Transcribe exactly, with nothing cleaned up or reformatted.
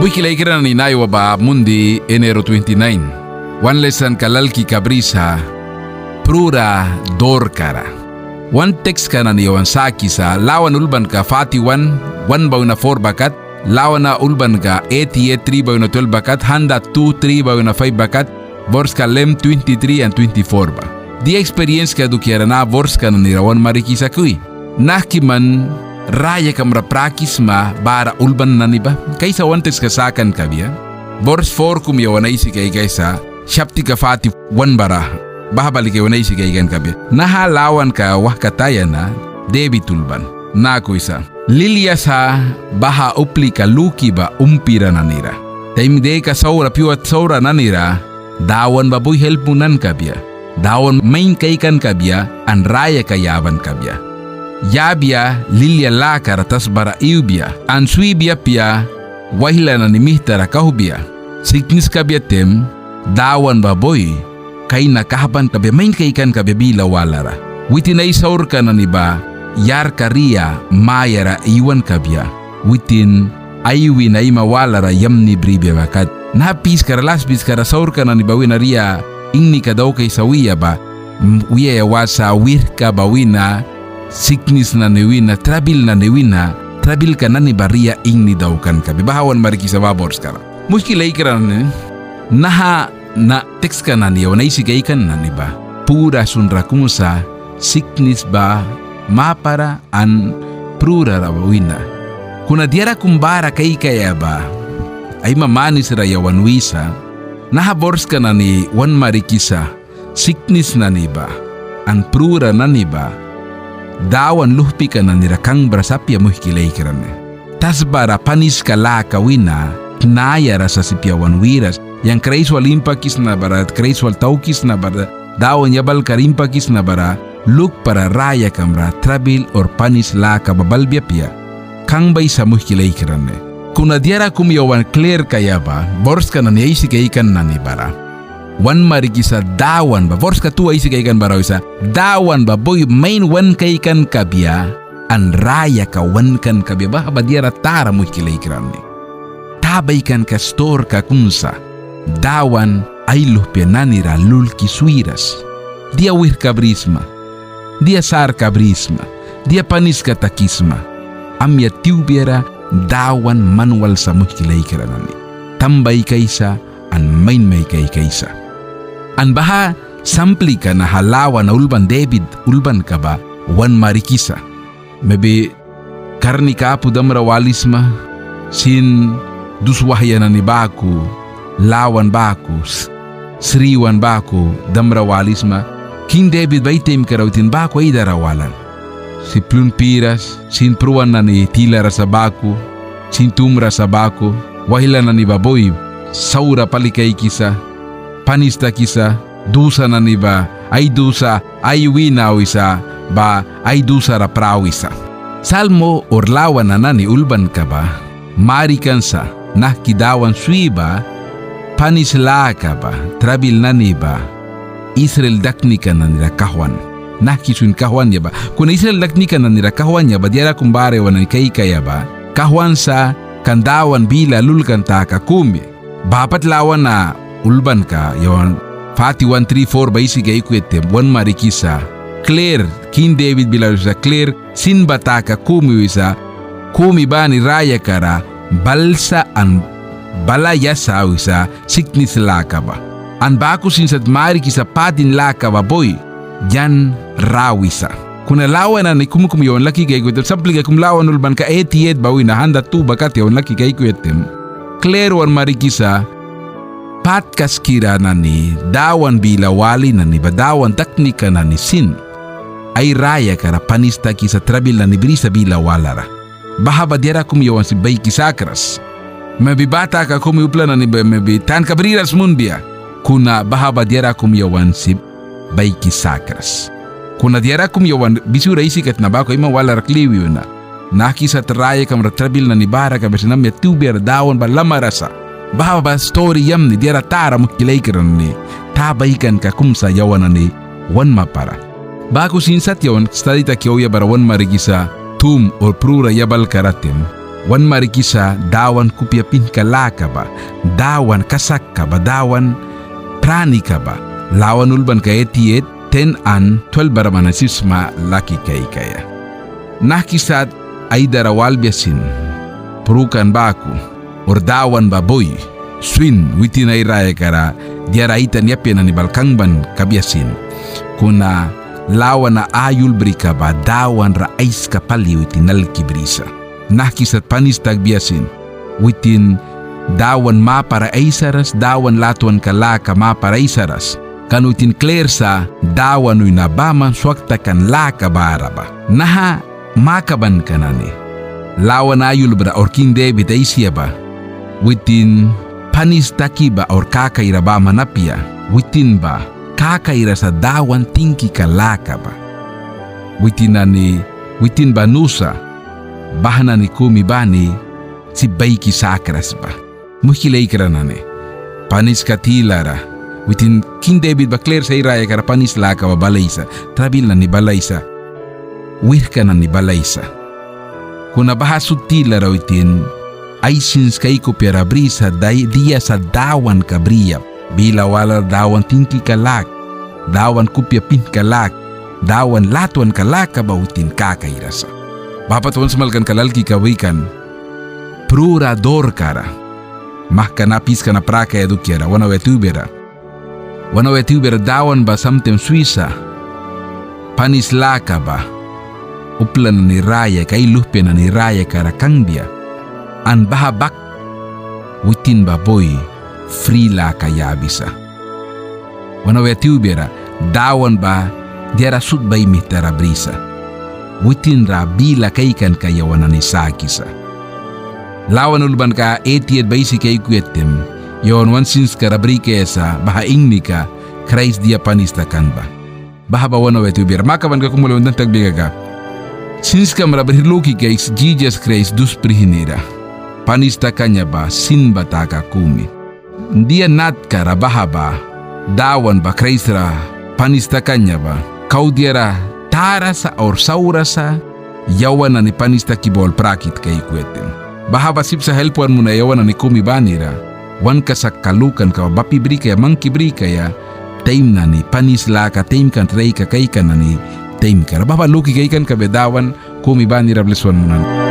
Muihki laikra nani, naiwa ba Mundi, enero twenty-nine. Wan lesanka lalkika brisa prura dorkara. Wan tekska nani yawan sakisa Lawana ulbanka forty-one, one ba wina four ba kat, Lawana ulbanka eighty-eight, three ba wina twelve ba kat, Handat two, three ba wina five ba kat, borska Lem twenty-three and twenty-four ba. Dia eksperienska dukiara naha borska nanira wan marikisa kwi. Nahki man rayakamra prakisma bara ulban nani ba. Kaisa wan tekska sakan kabia. Bors four kum yawan aisi kaikaisa, saptika forty-one bara. Baha ba lika yawan aisi kaikan kabia. Naha Lawanka wauhkataya na Debit ulban. Naku wisa: Lilia sa baha uplika luki ba umpira nanira. Taim deka saura, pyua saura nanira Dawan ba bui help munan kabia. Dawan main kaikan kabia an rayaka yaban kabia. Yabia lilia lakara tasbara iwbia an swibia apia waihla nani mihtara kauhbia. Siknis kabia taim Dawan ba bui kaina kahban kabia, main kaikan kabia bila walara. Witin ai saurka nani ba yarka ria mayara iwan kabia. Witin ai wina aima walara yamni bribia ba kat. Naha piskara, las piskara saurka nani ba wina ria ingnika daukaisa wiaia ba, wiaia wasa wirka ba wina, siknis nani wina, trabil nani wina, trabilka nani ba ria ingni daukan kabia. Baha wan marikisa ba borskara. Muihki laikra nani, naha na tekska nani yawan aisi kaikan nani ba pura sunra kum sa siknis ba mapara an prurara ba wina. Kuna diara kum bara kaikaia ba aima manisra yawan wisa, naha borska nani wan marikisa siknis nani ba an prura nani ba Dawan luhpika nanira kangbras apia, muihki laikra nani. Tasbara paniska laka wina tnayara sa sip yawan wiras. Yang Kraist wal impakisna bara, Kraist wal taukisna bara, Dawan yabalkara impakisna bara, lukpara rayakamra trabil or panis laka ba balbia apia. Kangbaisa, muihki laikra nani. Kuna diara kum yawan klir kaia ba borska nani aisi kaikan nani bara wan marikisa Dawan ba, borska tu aisi kaikan bara wisa, Dawan ba bui main wan kaikan kabia an rayaka wankan kabia. Baha ba diara tara, muihki laikra nani. Ta baikanka sturka kum sa Dawan ai luhpia nanira lulki swiras. Dia wihka brisma, dia sarka brisma, dia paniska takisma, amya tiwbiara Dawan man wal sa, muihki laikra nani. Tambaikaisa an main maikaikaisa. An baha samplika naha Lawana ulban, Debit ulbanka ba wan marikisa. Mebi karnika apu damra walisma, sin dus wahya nani baku, lawan baku, s-, sriwan baku damra walisma. King Debit ba ai taimkara witin baku ai dara walan. Sip plun piras, sin pruan nani tilara sa baku, sin tumra sa baku, waihla nani ba bui saura pali kaikisa, panis takisa, dusa nani ba ai dusa ai wina wisa, ba ai dusara prawisa. Salmo or Lawana nani ulbanka ba marikan sa nahki Dawan swi ba panis laka ba, trabil nani ba Israel daknika nanira kauhwan. Nahki swin kauhwan ya ba. Kuna Israel daknika nanira kauhwan ya ba diara kum bara yawan nani kaikaia ba kauhwan sa kan Dawan bila lulkan taka kumi. Baha pat Lawana ulbanka yawan forty-one three four ba aisi kaikuya taim wan marikisa klir, King Debit bila wisa klir sin ba taka kumi wisa, kumi bani rayakara balsa an balaia sa wisa siknis laka ba. An baku sin sat marikisa padin laka ba bui jan rawisa. Kuna Lawana nani kum kum yawan laki kaikuya taim, samplika kum Lawana ulbanka eighty-eight ba wina, handat tu ba kat yawan laki kaikuya taim, klir wan marikisa padkaskira nani, Dawan bila wali nani ba, Dawan daknika nani sin ai rayakara panis takisa, trabil nani brisa bila walara. Baha ba diara kum yawan sip baiki sakras. Mebi baha taka kumi upla nani ba mebi tanka briras munbia. Kuna baha ba diara kum yawan sip baiki sakras. Kuna diara kum yawan bisura aisi kat na baku aima walara kli wi wina. Nahki sat rayakamra trabil nani bara kabia sin amya tiwbiara Dawan ba lamara sa. Baha ba sturi yamni diara tara, muihki laikra nani. Ta baikanka kum sa yawan nani wan mapara. Baku sin sat yawan stadi taki auya bara wan marikisa tum or prura yabalkara taim, Wan marikisa Dawan kupia pihnka laka ba, Dawan kasakka ba, Dawan pranika ba. Lawana ulbanka eighty-eight, ten an twelve bara man nani sip sma laki kaikaia. Nahki sat ai dara walbia sin prukan baku, or Dawan ba bui swin witin ai rayakara diara aitani apia nani bal kangban kabia sin. Kuna lawana aiulbrika ba Dawan ra aiska pali witin alki brisa. Nahki sat panis takbia sin, witin Dawan mapara aisaras, Dawan latwanka laka mapara aisaras. Kan witin klir sa Dawan wina baman swak takan laka bara ba. Naha makabanka nani lawana aiulbra or King David aisi ba, witin panis taki ba or kakaira baman apia, witin ba kakaira sa Dawan tingkika laka ba. Witin nani, witin ba nusa, baha nani kumi bani sip baiki sakras ba. Muihki laikra nani, paniska tilara, witin King David ba klir sa ai rayakara panis laka ba balaisa, trabil nani balaisa, wihka nani balaisa. Kuna baha sut tilara witin ai sinska ai kupiara brisa, dia sa Dawanka bria. Bila wala Dawan tingkika lak, Dawan kupia pihnka lak, Dawan latwanka laka ba witin kakaira sa. Baha pat wan smalkanka lalka wikan prura dorkara. Mahka na piska na prakaia dukiara, wan auya tiwbiara. Wan auya tiwbiara Dawan ba samtaim swisa panis laka ba upla nani rayaka, ai luhpia nani rayakara kangbia. An baha bak witin ba bui fri laka yabisa. Wan auya tiwbiara Dawan ba diara sut ba ai mihtara brisa. Witin ra bila kaikanka yawan nani sakisa. Lawana ulbanka eighty-eight ba aisi kaikuya taim, yawan wan sinskara brikaia sa baha ingnika Kraist dia panis takan ba. Baha ba wan auya tiwbiara. Makabanka kum wali wan dan takbia kaka, sinskamra brih luki kaiks Jisas Kraist dus prihnira panis takan ba sin ba taka kumi. Dia natkara baha ba Dawan ba Kraist ra panis takan ba kau diara tara sa or saura sa yawan nani panis taki ba wal prakit kaikuya taim. Baha ba sip sa help wan munaia yawan nani kumi banira wan kasakka lukanka ba bapi brikaia, mangki brikaia taim nani, panis laka taimka, traika kaikan nani taimkara. Baha ba luki kaikan kabia. Dawan kumi banira blis wan munan.